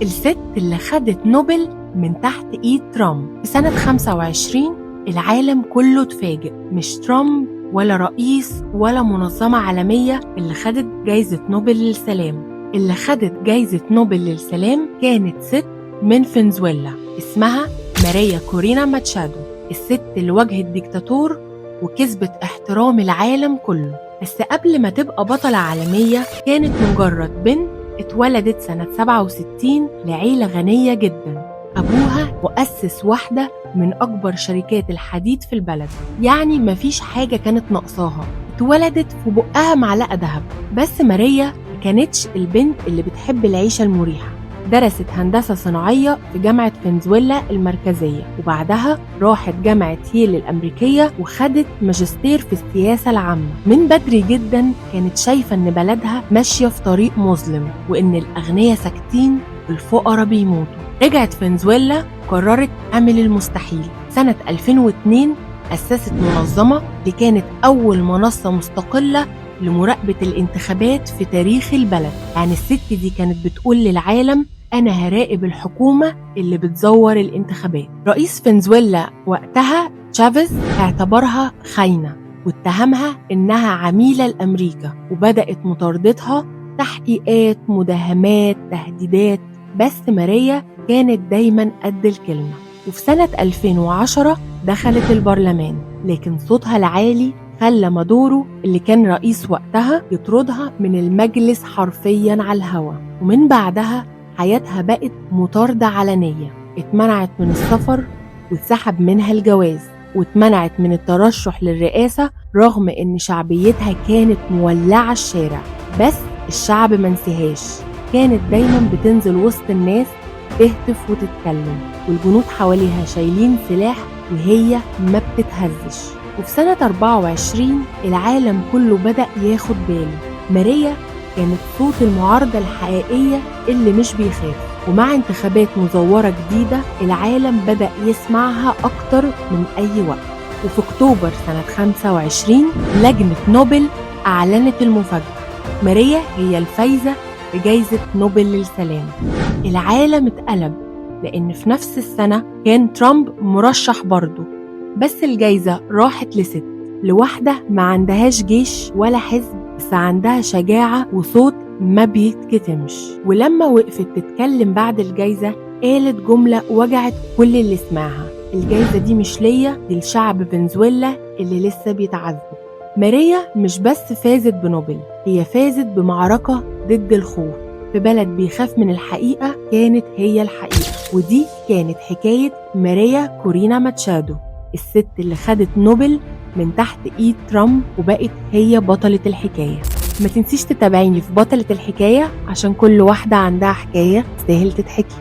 الست اللي خدت نوبل من تحت ايد ترامب. في سنة 25 العالم كله اتفاجئ، مش ترامب ولا رئيس ولا منظمة عالمية اللي خدت جايزة نوبل للسلام. اللي خدت جايزة نوبل للسلام كانت ست من فنزويلا اسمها ماريا كورينا ماتشادو، الست اللي واجهت ديكتاتور وكسبت احترام العالم كله. بس قبل ما تبقى بطلة عالمية كانت مجرد بنت اتولدت سنة 67 لعيلة غنية جدا. أبوها مؤسس واحدة من أكبر شركات الحديد في البلد، يعني مفيش حاجة كانت ناقصاها. اتولدت في بقها معلقة ذهب. بس ماريا ما كانتش البنت اللي بتحب العيشة المريحة. درست هندسة صناعية في جامعة فنزويلا المركزية، وبعدها راحت جامعة ييل الأمريكية وخدت ماجستير في السياسة العامة. من بدري جدا كانت شايفة إن بلدها ماشية في طريق مظلم، وإن الأغنياء ساكتين والفقراء بيموتوا. رجعت فنزويلا وقررت تعمل المستحيل. سنة 2002 أسست منظمة اللي كانت أول منصة مستقلة لمراقبة الانتخابات في تاريخ البلد. يعني الست دي كانت بتقول للعالم أنا هراقب الحكومة اللي بتزور الانتخابات. رئيس فنزويلا وقتها تشافيز اعتبرها خاينة واتهمها إنها عميلة لأمريكا، وبدأت مطاردتها، تحقيقات، مداهمات، تهديدات. بس ماريا كانت دايما قد الكلمة. وفي سنة 2010 دخلت البرلمان، لكن صوتها العالي خلى مادورو اللي كان رئيس وقتها يطردها من المجلس حرفيا على الهوا. ومن بعدها حياتها بقت مطاردة علنية. اتمنعت من السفر واتسحب منها الجواز، واتمنعت من الترشح للرئاسة رغم ان شعبيتها كانت مولعة الشارع. بس الشعب منسيهاش، كانت دايما بتنزل وسط الناس تهتف وتتكلم، والجنود حواليها شايلين سلاح وهي ما بتتهزش. وفي سنة 24 العالم كله بدأ ياخد باله. ماريا كانت صوت المعارضة الحقيقية اللي مش بيخاف، ومع انتخابات مزورة جديدة العالم بدأ يسمعها أكتر من أي وقت. وفي أكتوبر سنة 25 لجنة نوبل أعلنت المفاجأة، ماريا هي الفايزة بجايزة نوبل للسلام. العالم اتقلب، لأن في نفس السنة كان ترامب مرشح برضه، بس الجايزة راحت لست، لواحدة ما عندهاش جيش ولا حزب، بس عندها شجاعة وصوت ما بيتكتمش. ولما وقفت تتكلم بعد الجايزة قالت جملة وجعت كل اللي سمعها: الجايزة دي مش ليا، دي لشعب فنزويلا اللي لسه بيتعذب. ماريا مش بس فازت بنوبل، هي فازت بمعركة ضد الخوف. في بلد بيخاف من الحقيقة كانت هي الحقيقة. ودي كانت حكاية ماريا كورينا ماتشادو، الست اللي خدت نوبل من تحت ايد ترامب وبقت هي بطلة الحكاية. ما تنسيش تتابعيني في بطلة الحكاية، عشان كل واحدة عندها حكاية تستاهل تتحكي.